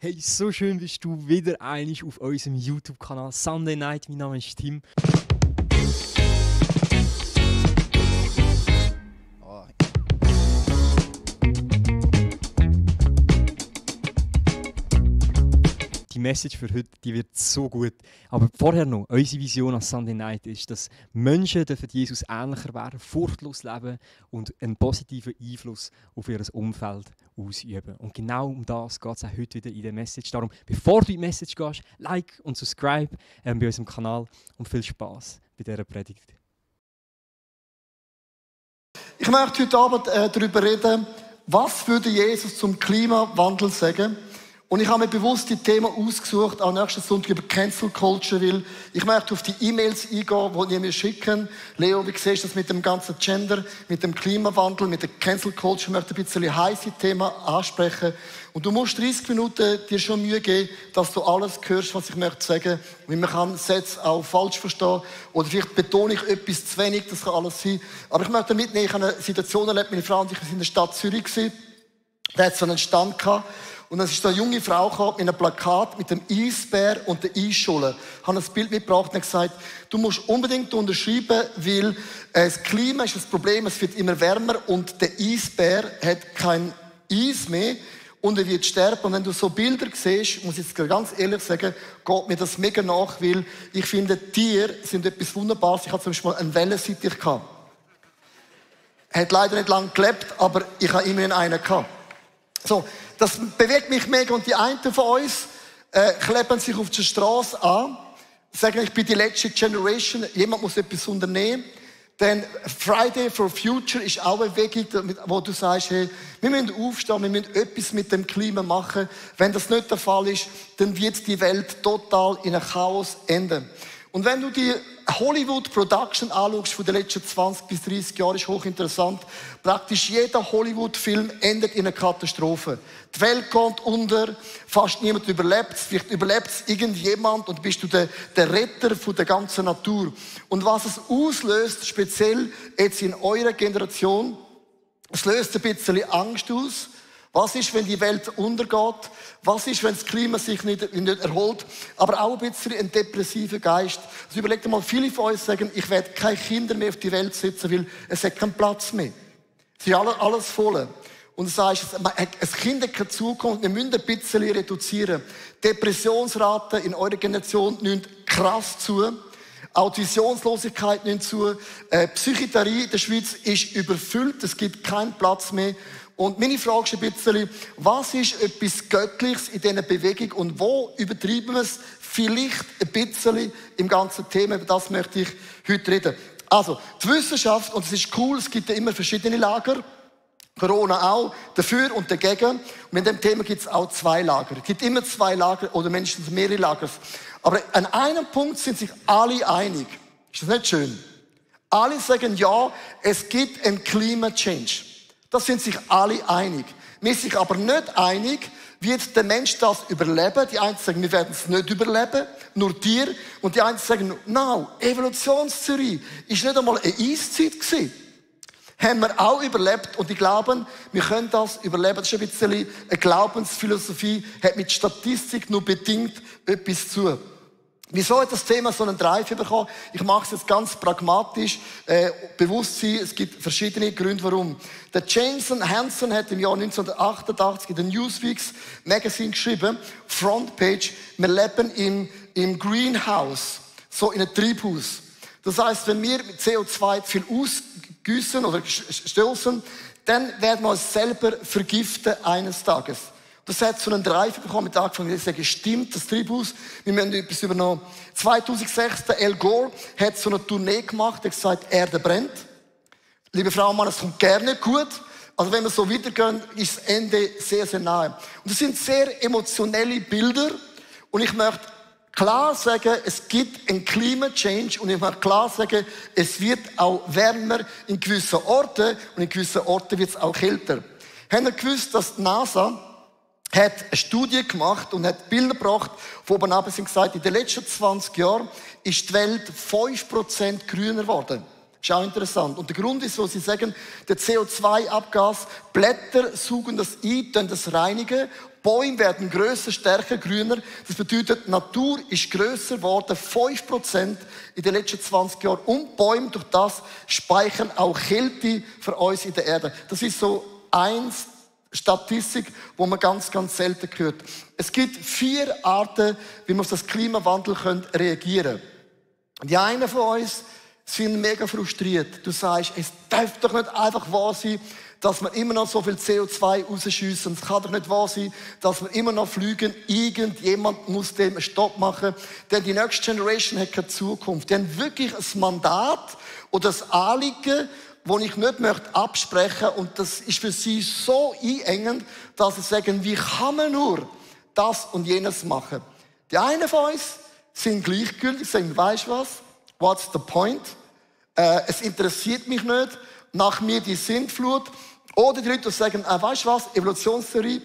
Hey, so schön bist du wieder einig auf unserem YouTube-Kanal Sunday Night. Mein Name ist Tim. Die Message für heute, die wird so gut. Aber vorher noch, unsere Vision als Sunday Night ist, dass Menschen Jesus ähnlicher werden, furchtlos leben und einen positiven Einfluss auf ihr Umfeld ausüben. Und genau um das geht es auch heute wieder in der Message. Darum, bevor du in die Message gehst, like und subscribe bei unserem Kanal und viel Spaß bei dieser Predigt. Ich möchte heute Abend darüber reden, was würde Jesus zum Klimawandel sagen. Und ich habe mir bewusst die Themen ausgesucht, auch nächsten Sonntag über Cancel Culture, weil ich möchte auf die E-Mails eingehen, die ihr mir schicken. Leo, wie siehst du das mit dem ganzen Gender, mit dem Klimawandel, mit der Cancel Culture? Ich möchte ein bisschen heisse Themen ansprechen. Und du musst 30 Minuten dir schon Mühe geben, dass du alles hörst, was ich möchte sagen. Weil man kann Sätze auch falsch verstehen. Oder vielleicht betone ich etwas zu wenig, das kann alles sein. Aber ich möchte mitnehmen, ich habe eine Situation erlebt, meine Frau und ich waren in der Stadt Zürich gewesen. Da hat so einen Stand gehabt. Und dann ist da eine junge Frau gekommen mit einem Plakat mit dem Eisbär und der Eisscholle. Ich habe ein Bild mitgebracht und gesagt, du musst unbedingt unterschreiben, weil das Klima ist das Problem, es wird immer wärmer und der Eisbär hat kein Eis mehr und er wird sterben. Und wenn du so Bilder siehst, muss ich jetzt ganz ehrlich sagen, geht mir das mega nach, weil ich finde, Tiere sind etwas Wunderbares. Ich hatte zum Beispiel mal einen Wellensittich gehabt. Er hat leider nicht lange gelebt, aber ich habe immerhin einen gehabt. So, das bewegt mich mega und die einen von uns kleben sich auf der Straße an, sagen, ich bin die letzte Generation, jemand muss etwas unternehmen. Denn Friday for Future ist auch eine Bewegung, wo du sagst, hey, wir müssen aufstehen, wir müssen etwas mit dem Klima machen. Wenn das nicht der Fall ist, dann wird die Welt total in ein Chaos enden. Und wenn du die Hollywood-Production anschaust von den letzten 20 bis 30 Jahren, ist hochinteressant. Praktisch jeder Hollywood-Film endet in einer Katastrophe. Die Welt geht unter, fast niemand überlebt es. Vielleicht überlebt es irgendjemand und bist du der Retter von der ganzen Natur. Und was es auslöst, speziell jetzt in eurer Generation, es löst ein bisschen Angst aus. Was ist, wenn die Welt untergeht? Was ist, wenn das Klima sich nicht erholt? Aber auch ein bisschen ein depressiver Geist. Also überleg dir mal, viele von uns sagen, ich werde keine Kinder mehr auf die Welt setzen, weil es hat keinen Platz mehr. Es ist alles voll. Und du sagst, ein Kind hat keine Zukunft, wir müssen ein bisschen reduzieren. Depressionsraten in eurer Generation nehmen krass zu. Auch die Visionslosigkeit nimmt zu. Psychiatrie in der Schweiz ist überfüllt, es gibt keinen Platz mehr. Und meine Frage ist ein bisschen, was ist etwas Göttliches in dieser Bewegung und wo übertreiben wir es vielleicht ein bisschen im ganzen Thema? Über das möchte ich heute reden. Also, die Wissenschaft, und es ist cool, es gibt ja immer verschiedene Lager, Corona auch, dafür und dagegen. Und mit dem Thema gibt es auch zwei Lager. Es gibt immer zwei Lager oder mindestens mehrere Lager. Aber an einem Punkt sind sich alle einig. Ist das nicht schön? Alle sagen, ja, es gibt einen Klima-Change. Das sind sich alle einig. Wir sind sich aber nicht einig, wird der Mensch das überleben. Die einen sagen, wir werden es nicht überleben, nur Tiere. Und die anderen sagen, no, Evolutionstheorie ist nicht einmal eine Eiszeit gewesen. Haben wir auch überlebt und ich glaube, wir können das überleben. Das ist ein bisschen eine Glaubensphilosophie, hat mit Statistik nur bedingt etwas zu tun. Wieso hat das Thema so einen Drive bekommen? Ich mache es jetzt ganz pragmatisch, Bewusstsein, es gibt verschiedene Gründe, warum. Der Jameson Hansen hat im Jahr 1988 in der Newsweeks Magazine geschrieben, Frontpage, wir leben im Greenhouse, so in einem Treibhaus. Das heisst, wenn wir mit CO2 viel ausgüssen oder stößen, dann werden wir uns selber vergiften eines Tages. Das hat so einen Drive bekommen, mit angefangen, ich sage, stimmt, das Treibhaus, wir müssen etwas übernehmen. 2006, der Al Gore hat so eine Tournee gemacht, er hat gesagt, Erde brennt. Liebe Frauen und Männer, es kommt gerne gut. Also wenn wir so weitergehen, ist das Ende sehr, sehr nahe. Und das sind sehr emotionelle Bilder. Und ich möchte klar sagen, es gibt einen Klima-Change. Und ich möchte klar sagen, es wird auch wärmer in gewissen Orten. Und in gewissen Orten wird es auch kälter. Haben wir gewusst, dass die NASA hat eine Studie gemacht und hat Bilder gebracht, von oben ab sind gesagt, in den letzten 20 Jahren ist die Welt 5% grüner geworden. Das ist auch interessant. Und der Grund ist, wo sie sagen, der CO2-Abgas, Blätter saugen das ein, dann das reinigen Bäume werden grösser, stärker, grüner. Das bedeutet, die Natur ist grösser geworden, 5% in den letzten 20 Jahren. Und Bäume durch das speichern auch Kälte für uns in der Erde. Das ist so eine Statistik, die man ganz, ganz selten hört. Es gibt 4 Arten, wie man auf das Klimawandel reagieren kann. Die einen von uns sind mega frustriert. Du sagst, es darf doch nicht einfach wahr sein, dass wir immer noch so viel CO2 rausschiessen. Es kann doch nicht wahr sein, dass wir immer noch fliegen. Irgendjemand muss dem einen Stopp machen. Denn die Next Generation hat keine Zukunft. Die haben wirklich ein Mandat oder ein Anliegen, das ich nicht absprechen möchte. Und das ist für sie so einengend, dass sie sagen, wie kann man nur das und jenes machen. Die einen von uns sind gleichgültig, sagen, weisst du was? What's the point? Es interessiert mich nicht. Nach mir die Sintflut. Oder die Leute, die sagen, weisst du was? Evolutionstheorie,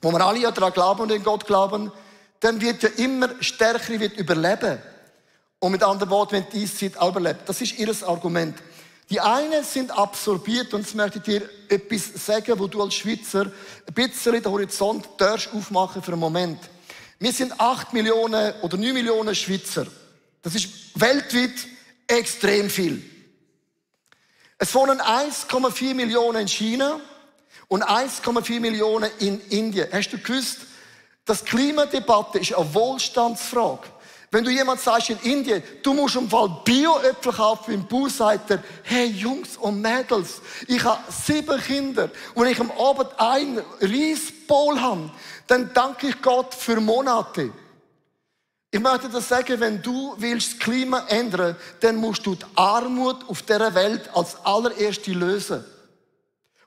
wo wir alle ja daran glauben und in Gott glauben, dann wird ja immer Stärkere wird überleben. Und mit anderen Worten, wenn die Eiszeit auch überlebt. Das ist ihr Argument. Die einen sind absorbiert, und jetzt möchte ich dir etwas sagen, wo du als Schweizer ein bisschen den Horizont aufmachen für einen Moment. Wir sind 8 Millionen oder 9 Millionen Schweizer. Das ist weltweit extrem viel. Es wohnen 1,4 Millionen in China und 1,4 Millionen in Indien. Hast du gewusst, dass die Klimadebatte ist eine Wohlstandsfrage? Wenn du jemand sagst in Indien, du musst im Fall Bio-Äpfel kaufen, im Bau sagt er, hey Jungs und Mädels, ich habe 7 Kinder und wenn ich am Abend einen Reisbowl habe, dann danke ich Gott für Monate. Ich möchte dir sagen, wenn du willst das Klima ändern, dann musst du die Armut auf dieser Welt als allererste lösen.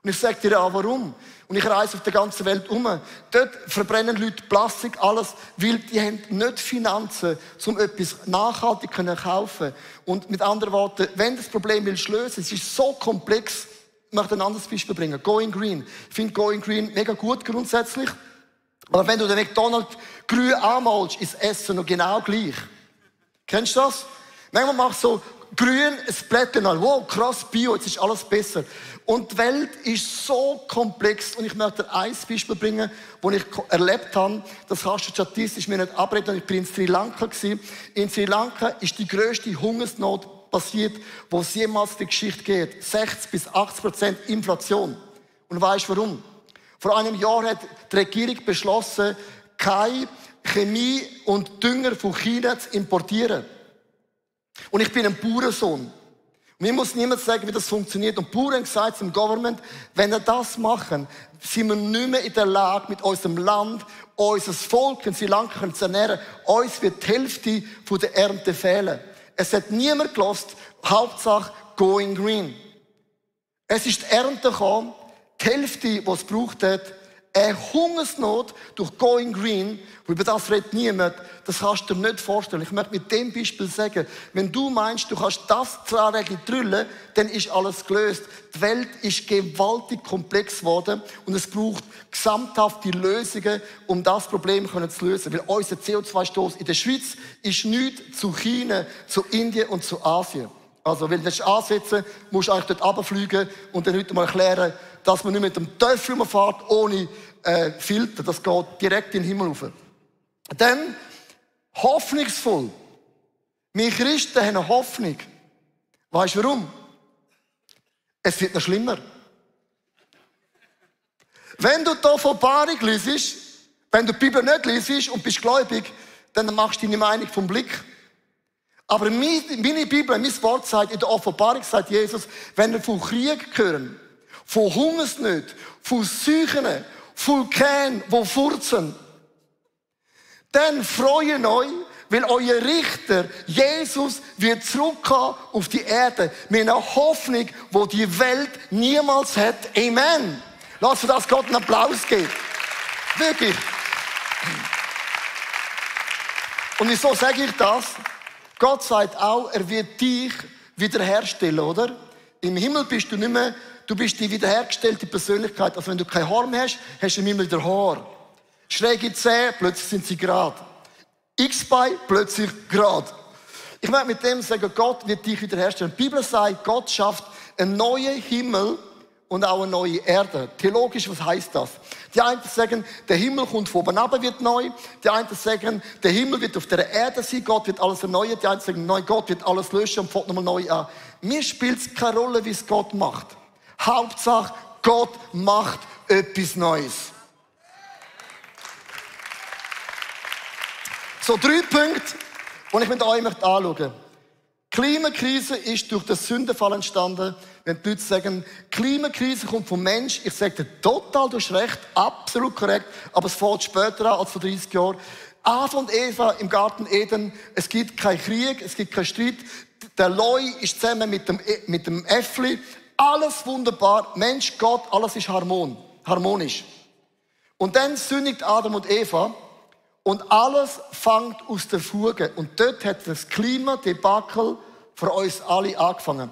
Und ich sage dir auch, warum. Und ich reise auf der ganzen Welt um. Dort verbrennen Leute Plastik, alles, weil die haben nicht Finanzen, um etwas nachhaltig zu kaufen. Und mit anderen Worten, wenn du das Problem willst lösen, es ist so komplex, ich möchte ein anderes Beispiel bringen. Going Green. Ich finde Going Green mega gut grundsätzlich. Aber wenn du den McDonald's grün anmalst, ist das Essen noch genau gleich. Kennst du das? Manchmal machst du so grün, es blättert an. Wow, krass, Bio, jetzt ist alles besser. Und die Welt ist so komplex. Und ich möchte dir ein Beispiel bringen, das ich erlebt habe. Das kannst du statistisch mir nicht abreden. Ich war in Sri Lanka. In Sri Lanka ist die grösste Hungersnot passiert, wo es jemals in der Geschichte geht. 60-80% Inflation. Und weißt du warum? Vor einem Jahr hat die Regierung beschlossen, keine Chemie und Dünger von China zu importieren. Und ich bin ein Bauernsohn. Mir muss niemand sagen, wie das funktioniert. Und die Bauern haben gesagt zum Government, wenn wir das machen, sind wir nicht mehr in der Lage, mit unserem Land, unser Volk in Sri Lanka zu ernähren. Uns wird die Hälfte der Ernte fehlen. Es hat niemand gehört, Hauptsache Going Green. Es ist die Ernte gekommen, die Hälfte, die es gebraucht hat, eine Hungersnot durch Going Green, über das redet niemand, das kannst du dir nicht vorstellen. Ich möchte mit dem Beispiel sagen, wenn du meinst, du kannst das drüllen, dann ist alles gelöst. Die Welt ist gewaltig komplex geworden und es braucht gesamthafte Lösungen, um das Problem zu lösen. Weil unser CO2-Stoß in der Schweiz ist nichts zu China, zu Indien und zu Asien. Also, wenn du das ansetzen, musst du eigentlich dort runterfliegen und den Leuten mal erklären, dass man nicht mit dem Teufel fährt, ohne Filter. Das geht direkt in den Himmel rauf. Dann, hoffnungsvoll. Wir Christen haben eine Hoffnung. Weißt du warum? Es wird noch schlimmer. Wenn du die Offenbarung liest, wenn du die Bibel nicht liest und bist gläubig, dann machst du deine Meinung vom Blick. Aber meine Bibel, mein Wort sagt, in der Offenbarung sagt Jesus, wenn wir von Krieg hören, von Hungersnöten, von Seuchen, Vulkanen, die furzen, dann freuen euch, weil euer Richter, Jesus, wird zurückkommen auf die Erde mit einer Hoffnung, die die Welt niemals hat. Amen. Lass uns das Gott einen Applaus geben. Wirklich. Und wieso sage ich das? Gott sagt auch, er wird dich wiederherstellen, oder? Im Himmel bist du nicht mehr, du bist die wiederhergestellte Persönlichkeit. Also wenn du kein Haar mehr hast, hast du im Himmel wieder Haar. Schräge Zähne, plötzlich sind sie gerade. X-Bein, plötzlich gerade. Ich möchte mit dem sagen, Gott wird dich wiederherstellen. Die Bibel sagt, Gott schafft einen neuen Himmel und auch eine neue Erde. Theologisch, was heißt das? Die einen sagen, der Himmel kommt von oben runter, wird neu. Die einen sagen, der Himmel wird auf der Erde sein, Gott wird alles erneuern. Die einen sagen, nein, Gott wird alles löschen und fängt nochmal neu an. Mir spielt es keine Rolle, wie es Gott macht. Hauptsache, Gott macht etwas Neues. So 3 Punkte, die ich mit euch anschauen möchte. Klimakrise ist durch den Sündenfall entstanden. Wenn die Leute sagen, Klimakrise kommt vom Mensch, ich sage dir total, du hast recht, absolut korrekt, aber es fängt später an als vor 30 Jahren. Adam und Eva im Garten Eden, es gibt keinen Krieg, es gibt keinen Streit. Der Leu ist zusammen mit dem Äffli. Alles wunderbar, Mensch, Gott, alles ist harmonisch. Und dann sündigt Adam und Eva und alles fängt aus der Fuge. Und dort hat das Klimadebakel für uns alle angefangen.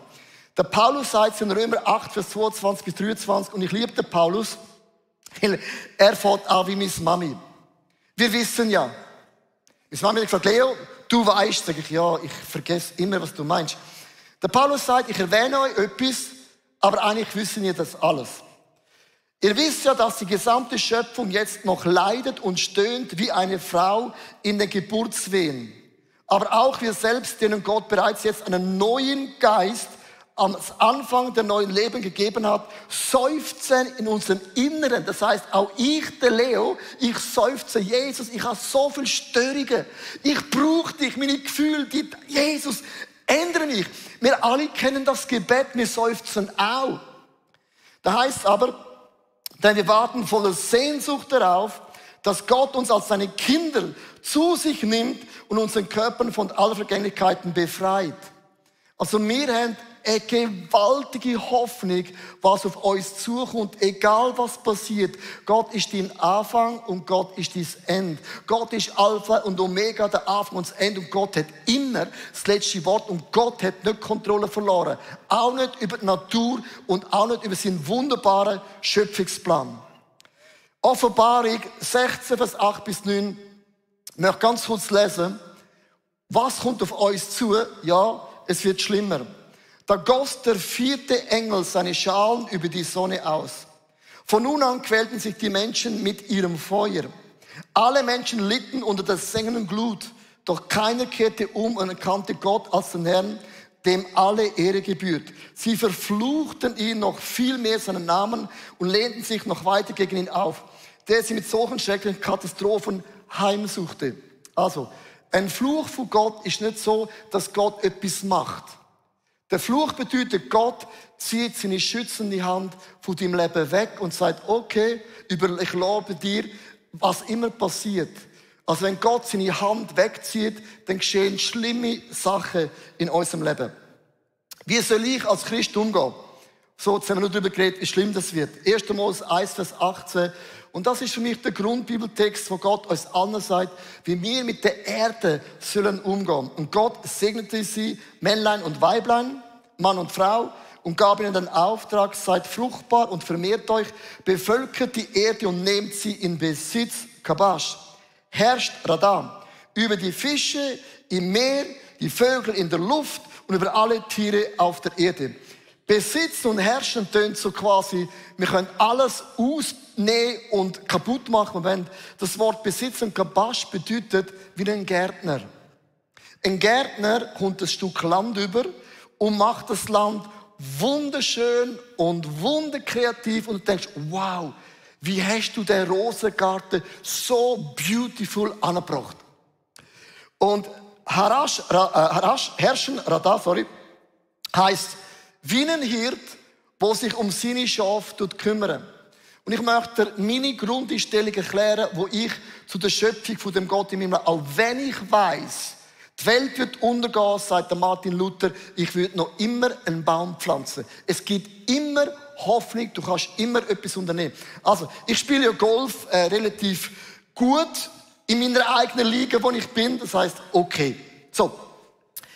Der Paulus sagt es in Römer 8, Vers 22 bis 23, und ich liebe den Paulus, weil er fährt an wie meine Mami. Wir wissen ja, meine Mami hat gesagt, Leo, du weißt, sage ich, ja, ich vergesse immer, was du meinst. Der Paulus sagt, ich erwähne euch etwas, aber eigentlich wissen ihr das alles. Ihr wisst ja, dass die gesamte Schöpfung jetzt noch leidet und stöhnt wie eine Frau in den Geburtswehen. Aber auch wir selbst, denen Gott bereits jetzt einen neuen Geist am Anfang der neuen Leben gegeben hat, seufzen in unserem Inneren. Das heißt, auch ich, der Leo, ich seufze, Jesus, ich habe so viele Störungen. Ich brauche dich, meine Gefühle, Jesus, ändere mich. Wir alle kennen das Gebet, wir seufzen auch. Da heißt aber, denn wir warten voller Sehnsucht darauf, dass Gott uns als seine Kinder zu sich nimmt und unseren Körpern von aller Vergänglichkeiten befreit. Also wir haben eine gewaltige Hoffnung, was auf uns zukommt, egal was passiert. Gott ist dein Anfang und Gott ist dein Ende. Gott ist Alpha und Omega, der Anfang und das Ende. Und Gott hat immer das letzte Wort und Gott hat nicht Kontrolle verloren. Auch nicht über die Natur und auch nicht über seinen wunderbaren Schöpfungsplan. Offenbarung 16, Vers 8 bis 9. Ich möchte ganz kurz lesen. Was kommt auf uns zu? Ja, es wird schlimmer. Da goss der 4. Engel seine Schalen über die Sonne aus. Von nun an quälten sich die Menschen mit ihrem Feuer. Alle Menschen litten unter der sengenden Glut, doch keiner kehrte um und erkannte Gott als den Herrn, dem alle Ehre gebührt. Sie verfluchten ihn noch viel mehr seinen Namen und lehnten sich noch weiter gegen ihn auf, der sie mit solchen schrecklichen Katastrophen heimsuchte. Also, ein Fluch von Gott ist nicht so, dass Gott etwas macht. Der Fluch bedeutet, Gott zieht seine schützende Hand von deinem Leben weg und sagt, okay, ich lobe dir, was immer passiert. Also wenn Gott seine Hand wegzieht, dann geschehen schlimme Sachen in unserem Leben. Wie soll ich als Christ umgehen? So, jetzt haben wir nur darüber geredet, wie schlimm das wird. 1. Mose 1, Vers 18. Und das ist für mich der Grundbibeltext, wo Gott uns allen sagt, wie wir mit der Erde sollen umgehen. Und Gott segnete sie, Männlein und Weiblein, Mann und Frau, und gab ihnen den Auftrag, seid fruchtbar und vermehrt euch, bevölkert die Erde und nehmt sie in Besitz, Kabash. Herrscht Radam über die Fische im Meer, die Vögel in der Luft und über alle Tiere auf der Erde. Besitzen und herrschen tönt so quasi, wir können alles ausnehmen und kaputt machen. Wenn das Wort Besitz und Kabash bedeutet wie ein Gärtner. Ein Gärtner kommt ein Stück Land über und macht das Land wunderschön und wunderkreativ und du denkst, wow, wie hast du den Rosengarten so beautiful angebracht? Und herrschen, heisst, wie ein Hirt, der sich um seine Schafe kümmert. Und ich möchte dir meine Grundeinstellung erklären, wo ich zu der Schöpfung von dem Gott in meinem Leben, auch wenn ich weiss, die Welt wird untergehen, sagt der Martin Luther, ich würde noch immer einen Baum pflanzen. Es gibt immer Hoffnung, du kannst immer etwas unternehmen. Also, ich spiele ja Golf relativ gut in meiner eigenen Liga, wo ich bin. Das heisst, okay. So,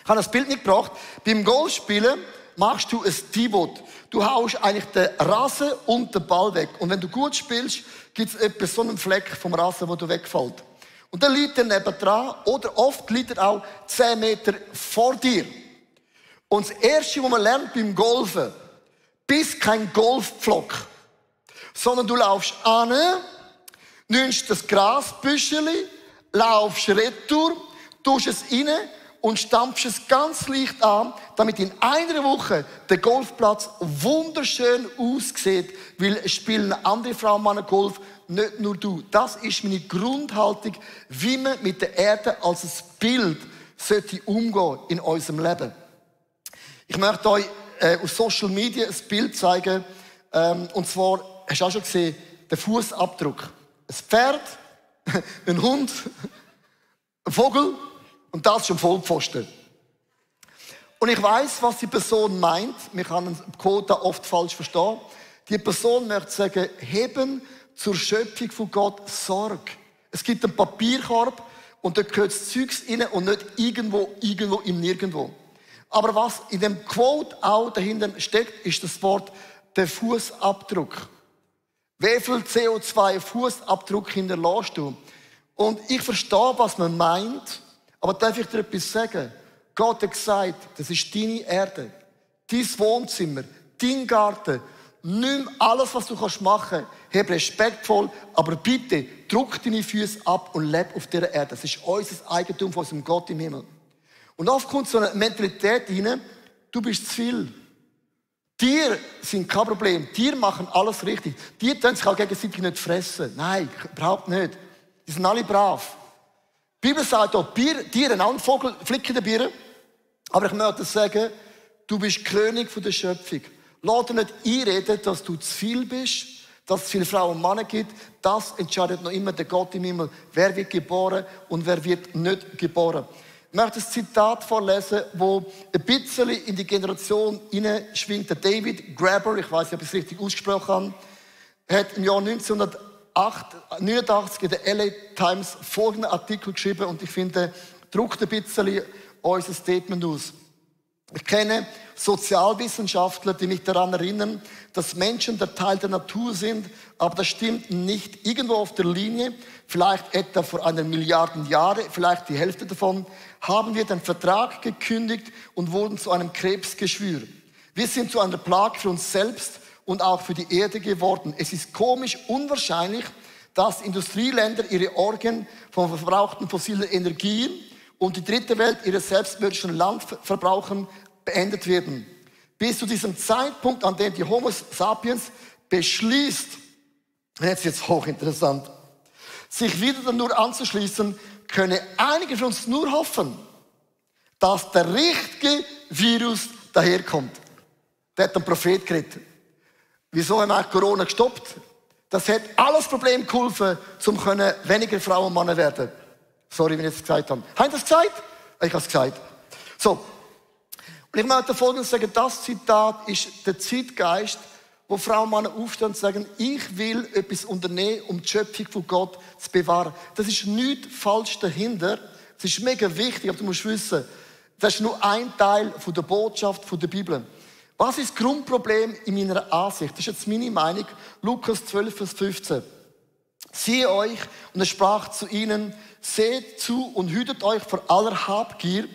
ich habe ein Bild mitgebracht. Beim Golfspielen machst du ein Pivot. Du haust eigentlich den Rasen und den Ball weg. Und wenn du gut spielst, gibt es etwa so einen Fleck vom Rasen, wo du wegfällt. Und dann liegt er nebendran, oder oft liegt er auch 10 Meter vor dir. Und das Erste, was man lernt beim Golfen, bist kein Golfpflock, sondern du laufst an, nimmst das Grasbüscheli, laufst retour, tust es rein und stampfst es ganz leicht an, damit in einer Woche der Golfplatz wunderschön aussieht, weil es spielen andere Frauen und Männer Golf, nicht nur du. Das ist meine Grundhaltung, wie man mit der Erde als ein Bild sollte umgehen in unserem Leben. Ich möchte euch auf Social Media ein Bild zeigen, und zwar, hast du auch schon gesehen, den Fußabdruck. Ein Pferd, ein Hund, ein Vogel und das ist ein Vollpfosten. Und ich weiss, was die Person meint. Man kann einen Quote oft falsch verstehen. Die Person möchte sagen, heben zur Schöpfung von Gott Sorge. Es gibt einen Papierkorb und da gehört das Zeugs rein und nicht irgendwo im Nirgendwo. Aber was in dem Quote auch dahinter steckt, ist das Wort der Fußabdruck. Wie viel CO2-Fußabdruck hinterlässt du? Und ich verstehe, was man meint, aber darf ich dir etwas sagen? Gott hat gesagt, das ist deine Erde, dein Wohnzimmer, dein Garten. Nimm alles, was du machen kannst. Hab respektvoll, aber bitte druck deine Füße ab und leb auf dieser Erde. Das ist unser Eigentum von unserem Gott im Himmel. Und oft kommt so eine Mentalität rein, du bist zu viel. Tiere sind kein Problem. Tiere machen alles richtig. Tiere können sich auch gegenseitig nicht fressen. Nein, überhaupt nicht. Die sind alle brav. Die Bibel sagt auch, Tiere, auch ein Vogel, flicken den Bieren. Aber ich möchte sagen, du bist König der Schöpfung. Lass dir nicht einreden, dass du zu viel bist, dass es viele Frauen und Männer gibt. Das entscheidet noch immer der Gott im Himmel. Wer wird geboren und wer wird nicht geboren. Ich möchte ein Zitat vorlesen, das ein bisschen in die Generation hineinschwingt. Der David Graeber, ich weiß nicht, ob ich es richtig ausgesprochen habe, hat im Jahr 1989 in der LA Times folgenden Artikel geschrieben und ich finde, drückt ein bisschen unser Statement aus. Ich kenne Sozialwissenschaftler, die mich daran erinnern, dass Menschen der Teil der Natur sind, aber das stimmt nicht. Irgendwo auf der Linie, vielleicht etwa vor einer Milliarde Jahre, vielleicht die Hälfte davon, haben wir den Vertrag gekündigt und wurden zu einem Krebsgeschwür. Wir sind zu einer Plage für uns selbst und auch für die Erde geworden. Es ist komisch unwahrscheinlich, dass Industrieländer ihre Orgien von verbrauchten fossilen Energien und die dritte Welt ihre selbstmörderischen Landverbrauchen beendet werden. Bis zu diesem Zeitpunkt, an dem die Homo sapiens beschließt, und jetzt wird's hochinteressant, sich wieder nur anzuschließen, könne einige von uns nur hoffen, dass der richtige Virus daherkommt. Der hat ein Prophet geredet. Wieso haben wir Corona gestoppt? Das hat alles Problem geholfen, um weniger Frauen und Männer werden. Sorry, wenn ich das gesagt habe. Haben Sie das gesagt? Ich habe es gesagt. So. Und ich möchte Folgendes sagen, das Zitat ist der Zeitgeist, wo Frauen und Männer aufstehen und sagen, ich will etwas unternehmen, um die Schöpfung von Gott zu bewahren. Das ist nichts falsch dahinter. Das ist mega wichtig, aber du musst wissen, das ist nur ein Teil von der Botschaft von der Bibel. Was ist das Grundproblem in meiner Ansicht? Das ist jetzt meine Meinung. Lukas 12, Vers 15. Siehe euch, und er sprach zu ihnen, seht zu und hütet euch vor aller Habgier,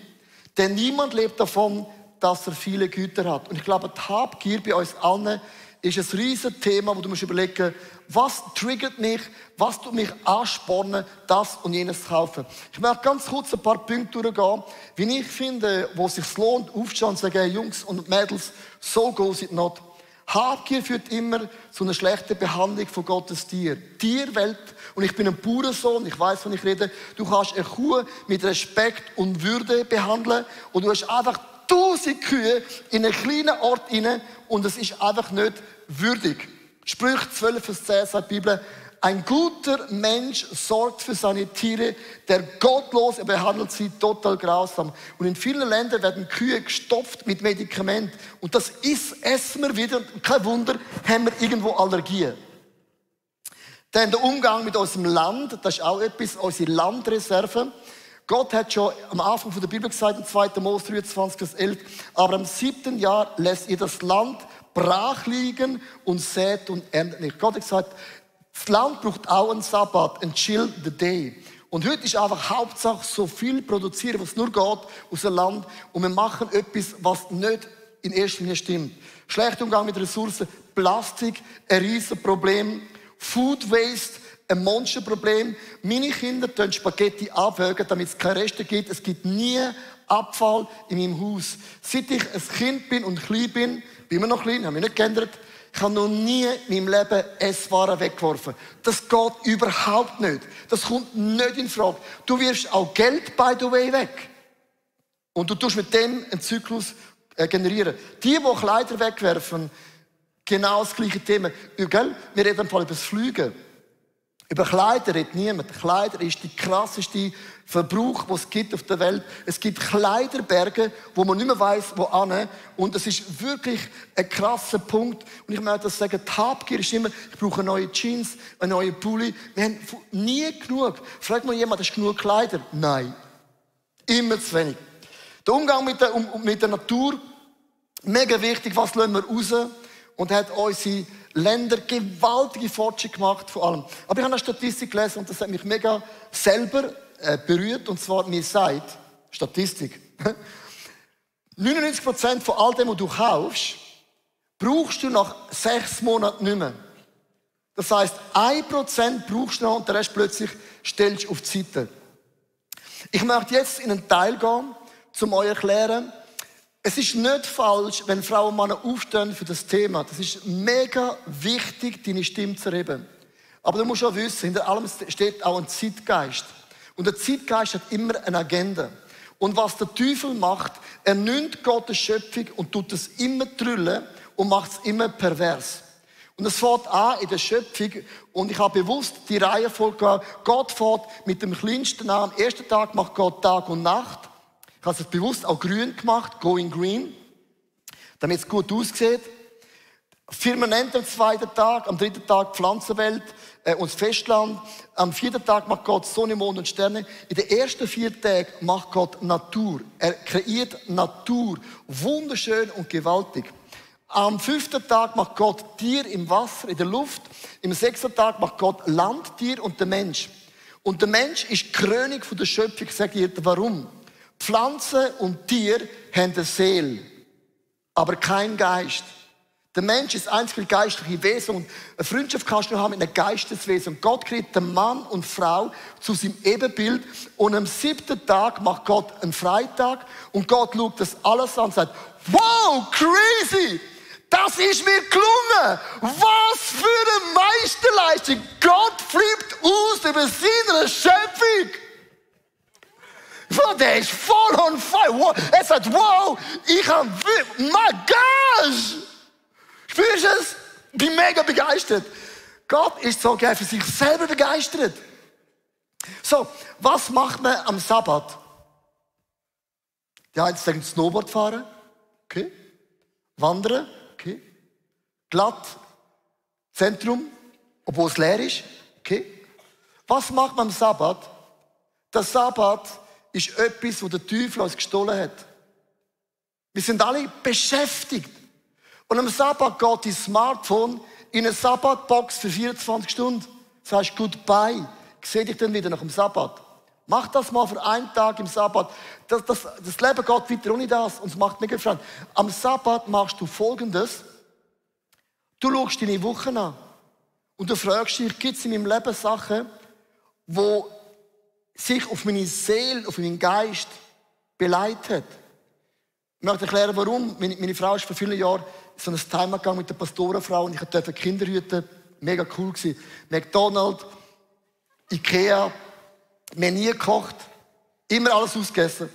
denn niemand lebt davon, dass er viele Güter hat. Und ich glaube, die Habgier bei uns allen ist ein riesiges Thema, wo du musst überlegen, was triggert mich, was tut mich anspornen, das und jenes zu kaufen. Ich möchte ganz kurz ein paar Punkte durchgehen, wie ich finde, wo es sich lohnt, aufzustehen und zu sagen, hey, Jungs und Mädels, so goes it not. Habgier führt immer zu einer schlechten Behandlung von Gottes Tier. Tierwelt, und ich bin ein Bauernsohn, ich weiß, wovon ich rede, du kannst eine Kuh mit Respekt und Würde behandeln und du hast einfach 1000 Kühe in einen kleinen Ort rein und es ist einfach nicht würdig. Sprüche 12, Vers 10 sagt die Bibel, ein guter Mensch sorgt für seine Tiere, der Gottlose behandelt sie total grausam. Und in vielen Ländern werden Kühe gestopft mit Medikamenten. Und das essen wir wieder. Und kein Wunder, haben wir irgendwo Allergien. Dann der Umgang mit unserem Land, das ist auch etwas, unsere Landreserve. Gott hat schon am Anfang der Bibel gesagt, in 2. Mose 23, Vers 11, aber am 7. Jahr lässt ihr das Land brach liegen und sät und erntet nicht. Gott hat gesagt, das Land braucht auch einen Sabbat, ein Chill the Day. Und heute ist einfach Hauptsache so viel produzieren, was nur geht aus dem Land. Und wir machen etwas, was nicht in erster Linie stimmt. Schlechter Umgang mit Ressourcen, Plastik, ein Riesenproblem, Food Waste, ein Monsterproblem. Meine Kinder tun Spaghetti abwägen, damit es keine Reste gibt. Es gibt nie Abfall in meinem Haus. Seit ich ein Kind bin und klein bin immer noch klein, habe mich nicht geändert, ich habe noch nie in meinem Leben Esswaren weggeworfen. Das geht überhaupt nicht. Das kommt nicht in Frage. Du wirfst auch Geld, by the way, weg. Und du tust mit dem einen Zyklus generieren. Die Kleider wegwerfen, genau das gleiche Thema. Gell? Wir reden über das Fliegen. Über Kleider redet niemand. Kleider ist die krasseste Verbrauch, den es gibt auf der Welt. Es gibt Kleiderberge, wo man nicht mehr weiss, wo hin. Und das ist wirklich ein krasser Punkt. Und ich möchte das sagen, die Habgier ist immer, ich brauche neue Jeans, einen neuen Pulli. Wir haben nie genug. Fragt mal jemand, hast du genug Kleider? Nein. Immer zu wenig. Der Umgang mit der Natur, mega wichtig, was lassen wir raus? Und hat unsere Länder gewaltige Fortschritte gemacht, vor allem. Aber ich habe eine Statistik gelesen und das hat mich mega selber berührt. Und zwar, mir sagt, Statistik, 99% von all dem, was du kaufst, brauchst du nach 6 Monaten nicht mehr. Das heisst, 1% brauchst du noch und den Rest plötzlich stellst du auf die Seite. Ich möchte jetzt in einen Teil gehen, um euch erklären, es ist nicht falsch, wenn Frauen und Männer aufstehen für das Thema. Das ist mega wichtig, deine Stimme zu erheben. Aber du musst auch wissen, hinter allem steht auch ein Zeitgeist. Und der Zeitgeist hat immer eine Agenda. Und was der Teufel macht, er nimmt Gottes Schöpfung und tut es immer trüllen und macht es immer pervers. Und es fängt an in der Schöpfung und ich habe bewusst die Reihenfolge gehabt. Gott fängt mit dem kleinsten an. Am ersten Tag macht Gott Tag und Nacht. Ich habe es bewusst auch grün gemacht, going green, damit es gut aussieht. Firmament am 2. Tag, am 3. Tag Pflanzenwelt und das Festland. Am 4. Tag macht Gott Sonne, Mond und Sterne. In den ersten 4 Tagen macht Gott Natur. Er kreiert Natur. Wunderschön und gewaltig. Am 5. Tag macht Gott Tier im Wasser, in der Luft. Im 6. Tag macht Gott Land, Tier und den Mensch. Und der Mensch ist die Krönung der Schöpfung. Ich sage dir, warum? Pflanzen und Tier haben eine Seele, aber kein Geist. Der Mensch ist das einzige geistliche Wesen und eine Freundschaft kannst du haben mit einem Geisteswesen. Und Gott kriegt den Mann und Frau zu seinem Ebenbild und am 7. Tag macht Gott einen Freitag und Gott schaut das alles an und sagt, wow, crazy! Das ist mir gelungen! Was für eine Meisterleistung! Gott flippt aus über seine Schöpfung! Der ist voll on fire. Er sagt, wow, ich habe, my gosh! Spürst du es? Ich bin mega begeistert. Gott ist so gerne für sich selber begeistert. So, was macht man am Sabbat? Die einen sagen Snowboard fahren, okay. Wandern, okay. Glatt, Zentrum, obwohl es leer ist, okay. Was macht man am Sabbat? Der Sabbat ist etwas, was der Teufel uns gestohlen hat. Wir sind alle beschäftigt. Und am Sabbat geht dein Smartphone in eine Sabbatbox für 24 Stunden. Sagst goodbye. Ich sehe dich dann wieder nach dem Sabbat. Mach das mal für einen Tag im Sabbat. Das Leben geht weiter ohne das und es macht mega Freude. Am Sabbat machst du Folgendes. Du schaust deine Woche an und du fragst dich, gibt es in meinem Leben Sachen, die sich auf meine Seele, auf meinen Geist beleidigt hat. Ich möchte erklären, warum. Meine Frau ist vor vielen Jahren so ein Time gegangen mit der Pastorenfrau und ich durfte Kinder hüten. Mega cool gewesen. McDonald's, Ikea, wir haben nie gekocht, immer alles ausgegessen.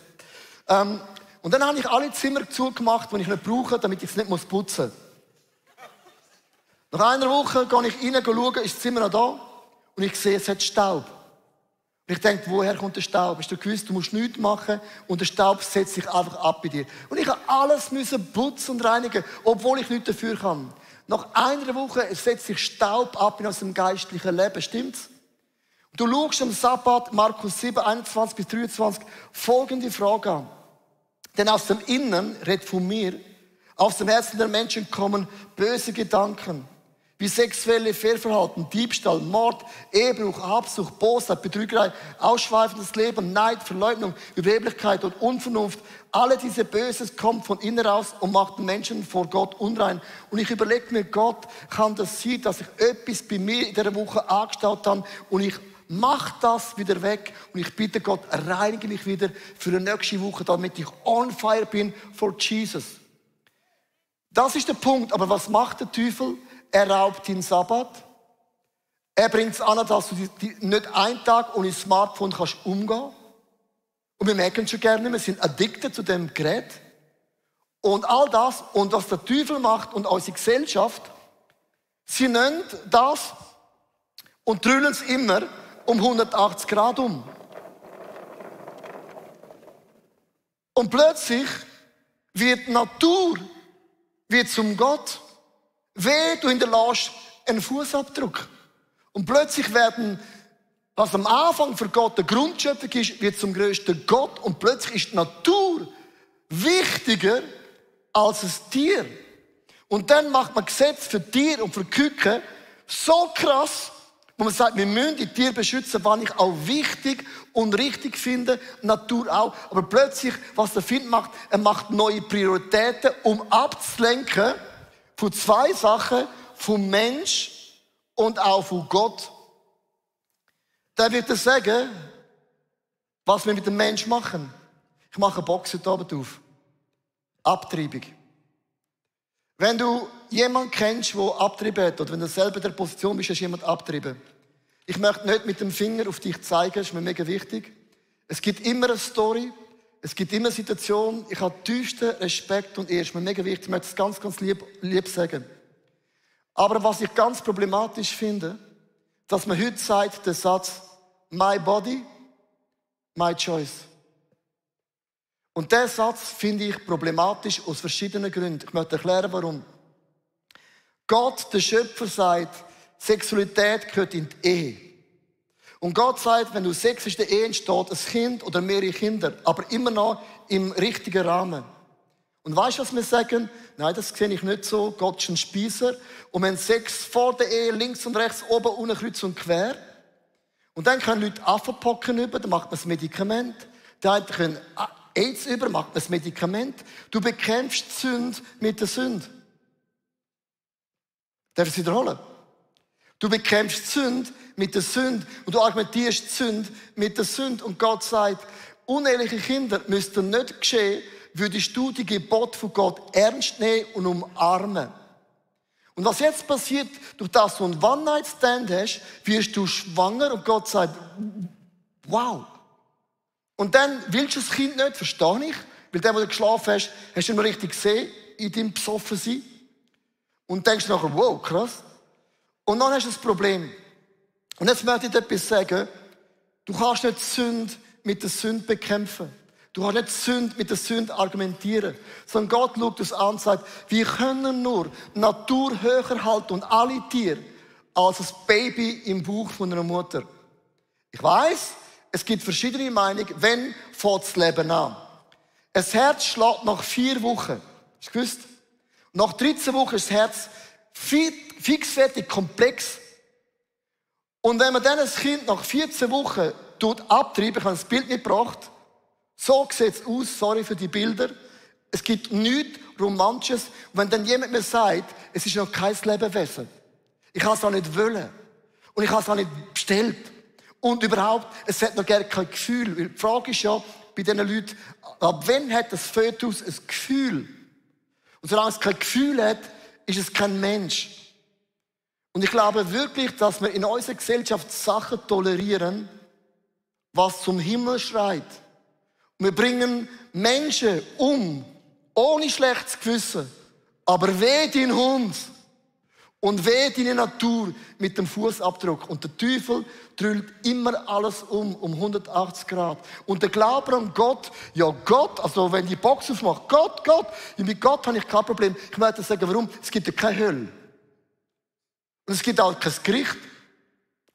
Und dann habe ich alle Zimmer zugemacht, die ich nicht brauche, damit ich es nicht putzen muss. Nach einer Woche gehe ich rein, schaue, ist das Zimmer noch da und ich sehe, es hat Staub. Und ich denke, woher kommt der Staub? Hast du gewusst, du musst nichts machen und der Staub setzt sich einfach ab bei dir. Und ich habe alles putzen und reinigen, obwohl ich nichts dafür kann. Nach einer Woche setzt sich Staub ab in unserem geistlichen Leben, stimmt's? Und du schaust am Sabbat, Markus 7, 21 bis 23, folgende Frage an. Denn aus dem Innern, redet von mir, aus dem Herzen der Menschen kommen böse Gedanken, wie sexuelle Fehlverhalten, Diebstahl, Mord, Ehebruch, Habsucht, Bosheit, Betrügerei, ausschweifendes Leben, Neid, Verleugnung, Überheblichkeit und Unvernunft. Alle diese Böses kommt von innen raus und macht den Menschen vor Gott unrein. Und ich überlege mir, Gott, kann das sein, dass ich etwas bei mir in dieser Woche angestaut habe und ich mache das wieder weg und ich bitte Gott, reinige mich wieder für die nächste Woche, damit ich on fire bin for Jesus. Das ist der Punkt. Aber was macht der Teufel? Er raubt den Sabbat. Er bringt es an, dass du nicht einen Tag ohne Smartphone kannst umgehen. Und wir merken schon gerne, wir sind addicted zu dem Gerät. Und all das, und was der Teufel macht und unsere Gesellschaft, sie nennen das und drüllen es immer um 180 Grad um. Und plötzlich wird die Natur zum Gott. Wehe, du hinterlässt einen Fußabdruck. Und plötzlich werden, was am Anfang für Gott der Grundschöpfung ist, wird zum größten Gott. Und plötzlich ist die Natur wichtiger als das Tier. Und dann macht man Gesetze für Tier und für Küken so krass, wo man sagt, wir müssen die Tiere beschützen, was ich auch wichtig und richtig finde, Natur auch. Aber plötzlich, was der Find macht, er macht neue Prioritäten, um abzulenken von zwei Sachen, vom Mensch und auch von Gott. Dann wird er sagen, was wir mit dem Mensch machen. Ich mache eine Box heute Abend auf. Abtreibung. Wenn du jemanden kennst, der abgetrieben hat, oder wenn du selber in der Position bist, hast jemand abgetrieben. Ich möchte nicht mit dem Finger auf dich zeigen, das ist mir mega wichtig. Es gibt immer eine Story, es gibt immer eine Situation. Ich habe tiefsten Respekt und Ehre, das ist mir mega wichtig. Ich möchte es ganz, ganz lieb sagen. Aber was ich ganz problematisch finde, dass man heute sagt, der Satz, my body, my choice. Und diesen Satz finde ich problematisch aus verschiedenen Gründen. Ich möchte erklären, warum. Gott, der Schöpfer, sagt, Sexualität gehört in die Ehe. Und Gott sagt, wenn du Sex ist, in der Ehe entsteht ein Kind oder mehrere Kinder, aber immer noch im richtigen Rahmen. Und weißt du, was wir sagen? Nein, das sehe ich nicht so. Gott ist ein Spießer. Und wenn Sex vor der Ehe links und rechts, oben, unten, kreuz und quer. Und dann können Leute Affenpocken über, dann macht man das Medikament. Die einen können AIDS über, macht man das Medikament. Du bekämpfst die Sünde mit der Sünde. Darf ich es wiederholen? Du bekämpfst die Sünde mit der Sünde und du argumentierst die Sünde mit der Sünde. Und Gott sagt, uneheliche Kinder müssten nicht geschehen, würdest du die Gebote von Gott ernst nehmen und umarmen. Und was jetzt passiert, durch das du einen One-Night-Stand hast, wirst du schwanger und Gott sagt, wow. Und dann willst du das Kind nicht, verstehe ich, weil der, wo du geschlafen hast, hast du ihn richtig gesehen, in deinem Besoffensein. Und denkst nachher, wow, krass. Und dann hast du das Problem. Und jetzt möchte ich dir etwas sagen. Du kannst nicht die Sünde mit der Sünde bekämpfen. Du kannst nicht die Sünde mit der Sünde argumentieren. Sondern Gott schaut uns an und sagt, wir können nur Natur höher halten und alle Tiere als das Baby im Bauch von einer Mutter. Ich weiss, es gibt verschiedene Meinungen, wenn fängt das Leben an. Ein Herz schlägt nach 4 Wochen. Hast du gewusst? Nach 13 Wochen ist das Herz fixfertig, komplex. Und wenn man dann ein Kind nach 14 Wochen abtreibt, ich habe ein Bild mitgebracht, so sieht es aus, sorry für die Bilder. Es gibt nichts Romantisches. Und wenn dann jemand mir sagt, es ist noch kein Lebewesen, ich habe es auch nicht wollen und ich habe es auch nicht bestellt und überhaupt, es hat noch gar kein Gefühl. Weil die Frage ist ja bei diesen Leuten, ab wann hat das Fötus ein Gefühl? Und solange es kein Gefühl hat, ist es kein Mensch. Und ich glaube wirklich, dass wir in unserer Gesellschaft Sachen tolerieren, was zum Himmel schreit. Und wir bringen Menschen um, ohne schlechtes Gewissen. Aber weh dein Hund und weh deine Natur mit dem Fußabdruck. Und der Teufel drüllt immer alles um 180 Grad. Und der Glaube an Gott, ja Gott, also wenn die Box aufmacht, Gott, mit Gott habe ich kein Problem. Ich möchte sagen, warum? Es gibt ja keine Hölle. Und es gibt auch kein Gericht.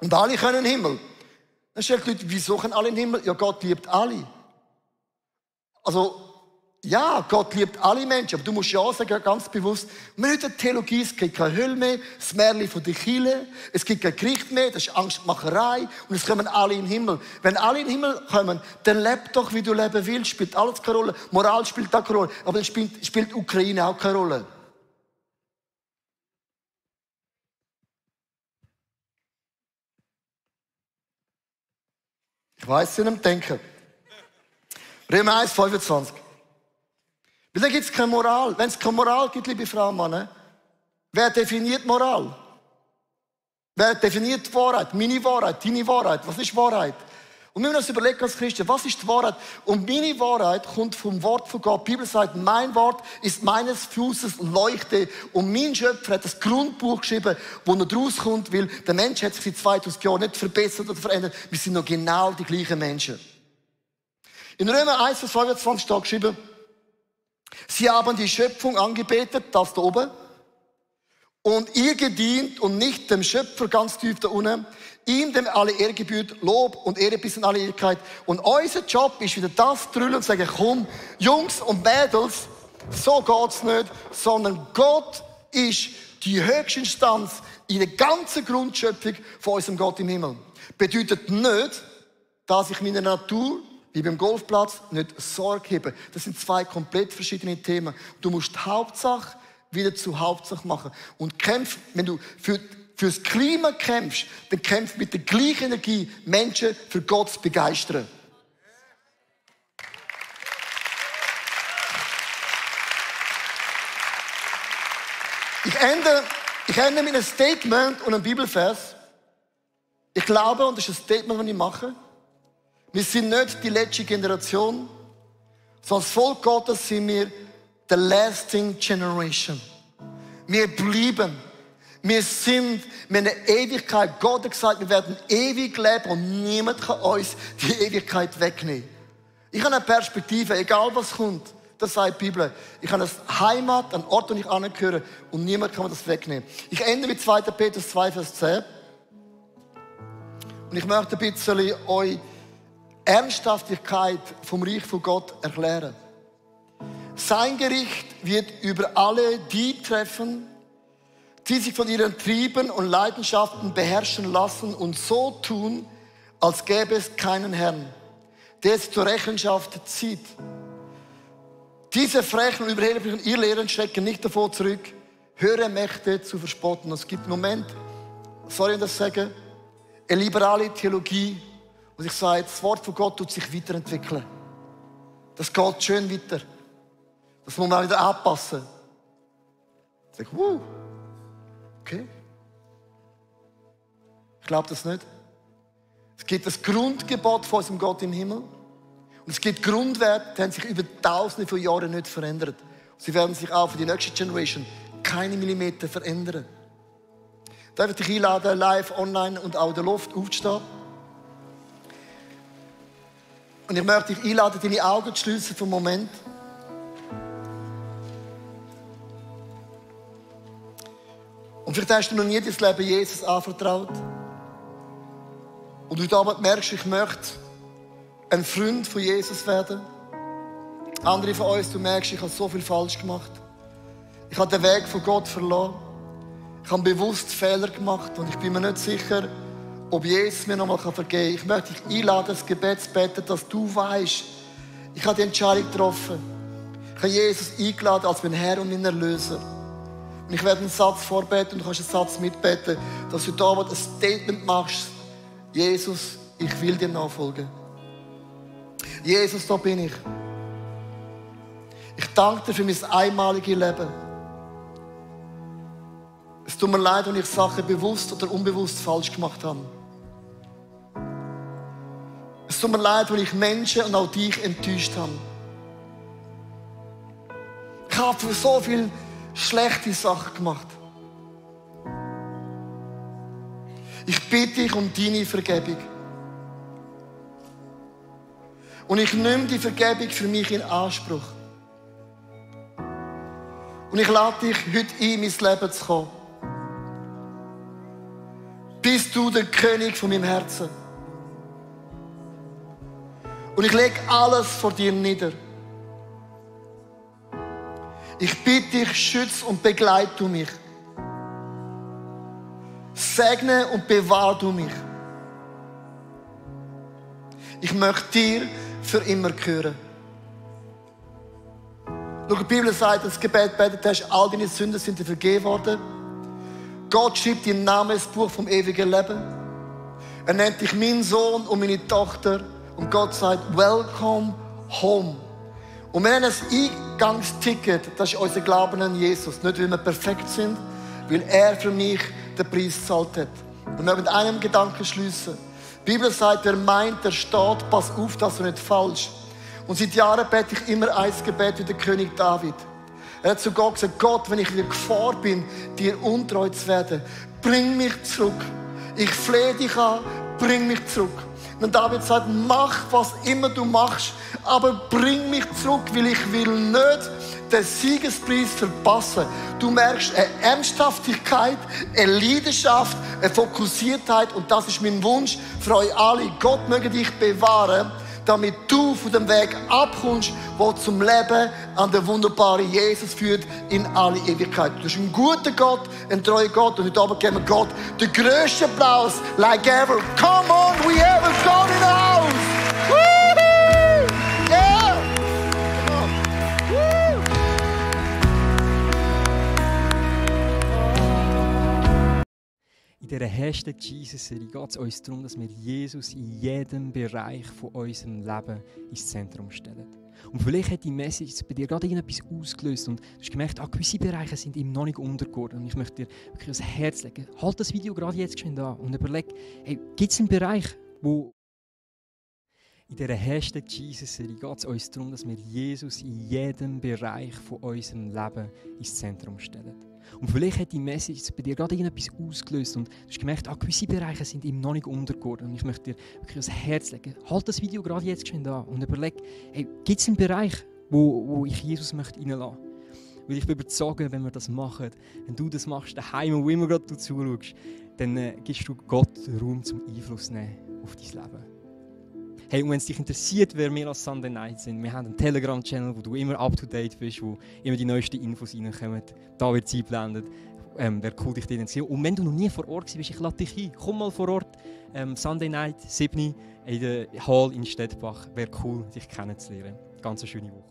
Und alle können in den Himmel. Dann stellt die Leute, wieso können alle in den Himmel? Ja, Gott liebt alle. Also, ja, Gott liebt alle Menschen, aber du musst ja sagen, ganz bewusst, wir haben eine Theologie, es gibt keine Hölle mehr, das Märchen von der Kirche, es gibt kein Gericht mehr, das ist Angstmacherei und es kommen alle in den Himmel. Wenn alle in den Himmel kommen, dann leb doch, wie du leben willst, spielt alles keine Rolle, Moral spielt auch keine Rolle, aber dann spielt Ukraine auch keine Rolle. Ich weiss, Sie nicht denken. Römer 1, 25. Weil da gibt es keine Moral. Wenn es keine Moral gibt, liebe Frau und Mann, wer definiert Moral? Wer definiert die Wahrheit? Meine Wahrheit, deine Wahrheit. Was ist Wahrheit? Und wir müssen uns überlegen als Christen, was ist die Wahrheit? Und meine Wahrheit kommt vom Wort von Gott. Die Bibel sagt, mein Wort ist meines Fußes Leuchte. Und mein Schöpfer hat das Grundbuch geschrieben, wo noch draus kommt, weil der Mensch hat sich seit 2000 Jahren nicht verbessert oder verändert. Wir sind noch genau die gleichen Menschen. In Römer 1, Vers 25 steht geschrieben, sie haben die Schöpfung angebetet, das da oben, und ihr gedient und nicht dem Schöpfer ganz tief da unten, ihm dem alle Ehre gebührt, Lob und Ehre bis in alle Ewigkeit. Und unser Job ist wieder das drüllen und sagen, komm, Jungs und Mädels, so geht's nicht, sondern Gott ist die höchste Instanz in der ganzen Grundschöpfung von unserem Gott im Himmel. Bedeutet nicht, dass ich meiner Natur wie beim Golfplatz nicht Sorge habe. Das sind zwei komplett verschiedene Themen. Du musst die Hauptsache wieder zur Hauptsache machen. Und kämpf, wenn du fürs Klima kämpfst, dann kämpf mit der gleichen Energie, Menschen für Gott zu begeistern. Ich ende mit einem Statement und einem Bibelvers. Ich glaube, und das ist ein Statement, das ich mache, wir sind nicht die letzte Generation, sondern das Volk Gottes sind wir the lasting generation. Wir bleiben. Wir haben eine Ewigkeit. Gott hat gesagt, wir werden ewig leben und niemand kann uns die Ewigkeit wegnehmen. Ich habe eine Perspektive, egal was kommt. Das sagt die Bibel. Ich habe eine Heimat, einen Ort, wo ich angehöre und niemand kann mir das wegnehmen. Ich ende mit 2. Petrus 2, Vers 10. Und ich möchte ein bisschen euch Ernsthaftigkeit vom Reich von Gott erklären. Sein Gericht wird über alle die treffen, die sich von ihren Trieben und Leidenschaften beherrschen lassen und so tun, als gäbe es keinen Herrn, der es zur Rechenschaft zieht. Diese frechen und überheblichen Irrlehren schrecken nicht davor zurück, höhere Mächte zu verspotten. Es gibt im Moment, soll ich das sagen, eine liberale Theologie, und ich sage, das Wort von Gott tut sich weiterentwickeln. Das geht schön weiter. Das muss man auch wieder anpassen. Ich sage, okay. Ich glaube das nicht. Es gibt das Grundgebot von unserem Gott im Himmel. Und es gibt Grundwerte, die haben sich über Tausende von Jahren nicht verändert. Sie werden sich auch für die nächste Generation keine Millimeter verändern. Darf ich dich einladen, live, online und auch in der Luft aufzustehen? Und ich möchte dich einladen, deine Augen zu schließen für einen Moment. Und vielleicht hast du noch nie dein Leben Jesus anvertraut. Und du damals merkst, ich möchte ein Freund von Jesus werden. Andere von uns, du merkst, ich habe so viel falsch gemacht. Ich habe den Weg von Gott verloren. Ich habe bewusst Fehler gemacht und ich bin mir nicht sicher, ob Jesus mir nochmal vergeben kann. Ich möchte dich einladen, das Gebet zu beten, dass du weißt, ich habe die Entscheidung getroffen. Ich habe Jesus eingeladen als mein Herr und mein Erlöser. Und ich werde einen Satz vorbeten und du kannst einen Satz mitbeten, dass du da ein Statement machst. Jesus, ich will dir nachfolgen. Jesus, da bin ich. Ich danke dir für mein einmaliges Leben. Es tut mir leid, wenn ich Sachen bewusst oder unbewusst falsch gemacht habe. Es tut mir leid, wenn ich Menschen und auch dich enttäuscht habe. Ich habe für so viele schlechte Sachen gemacht. Ich bitte dich um deine Vergebung. Und ich nehme die Vergebung für mich in Anspruch. Und ich lade dich heute ein, mein Leben zu kommen. Bist du der König von meinem Herzen. Und ich lege alles vor dir nieder. Ich bitte dich, schütz und begleite du mich. Segne und bewahre du mich. Ich möchte dir für immer gehören. Schau, die Bibel sagt, das Gebet betet hast, all deine Sünden sind dir vergeben worden. Gott schreibt deinen Namen ins Buch vom ewigen Leben. Er nennt dich mein Sohn und meine Tochter. Und Gott sagt, welcome home. Und wir haben ein Eingangsticket, das ist unser Glauben an Jesus. Nicht, weil wir perfekt sind, weil er für mich den Preis gezahlt hat. Und wir mit einem Gedanken schliessen. Die Bibel sagt, wer meint, der steht, pass auf, dass er nicht falsch. Und seit Jahren bete ich immer ein Gebet wie der König David. Er hat zu Gott gesagt, Gott, wenn ich in der Gefahr bin, dir untreu zu werden, bring mich zurück. Ich flehe dich an, bring mich zurück. Und David sagt, mach, was immer du machst, aber bring mich zurück, weil ich will nicht den Siegespreis verpassen. Du merkst eine Ernsthaftigkeit, eine Leidenschaft, eine Fokussiertheit und das ist mein Wunsch für euch alle. Gott möge dich bewahren, damit du von dem Weg abkommst, der zum Leben an den wunderbaren Jesus führt in alle Ewigkeit. Du bist ein guter Gott, ein treuer Gott und heute Abend geben wir Gott den grössten Applaus, like ever. Come on, we have a God in the house! Woo-hoo! Yeah! Come on. Woo! In dieser Hashtag Jesus-Serie geht es uns darum, dass wir Jesus in jedem Bereich von unserem Leben ins Zentrum stellen. Und vielleicht hat die Message bei dir gerade irgendetwas ausgelöst und du hast gemerkt, gewisse Bereiche sind ihm noch nicht untergeordnet. Und ich möchte dir wirklich ans Herz legen, halt das Video gerade jetzt geschwind an und überleg, hey, gibt es einen Bereich, wo... In dieser Hashtag Jesus-Serie geht es uns darum, dass wir Jesus in jedem Bereich von unserem Leben ins Zentrum stellen. Und vielleicht hat die Message bei dir gerade irgendetwas ausgelöst und du hast gemerkt, gewisse Bereiche sind ihm noch nicht untergeordnet. Und ich möchte dir wirklich ans Herz legen, halt das Video gerade jetzt geschwind an und überleg, hey, gibt es einen Bereich, wo ich Jesus möchte reinlassen? Weil ich bin überzeugt, wenn wir das machen, wenn du das machst, daheim, wo immer gerade du zuschaust, dann gibst du Gott Raum zum Einfluss nehmen auf dein Leben. Hey, und wenn es dich interessiert, wer wir als Sunday Night sind, wir haben einen Telegram-Channel, wo du immer up-to-date bist, wo immer die neuesten Infos reinkommen. Da wird es eingeblendet. Wäre cool, dich zu sehen. Und wenn du noch nie vor Ort bist, ich lade dich ein. Komm mal vor Ort. Sunday Night, 7 in der Hall in Stettbach. Wäre cool, dich kennenzulernen. Ganz eine schöne Woche.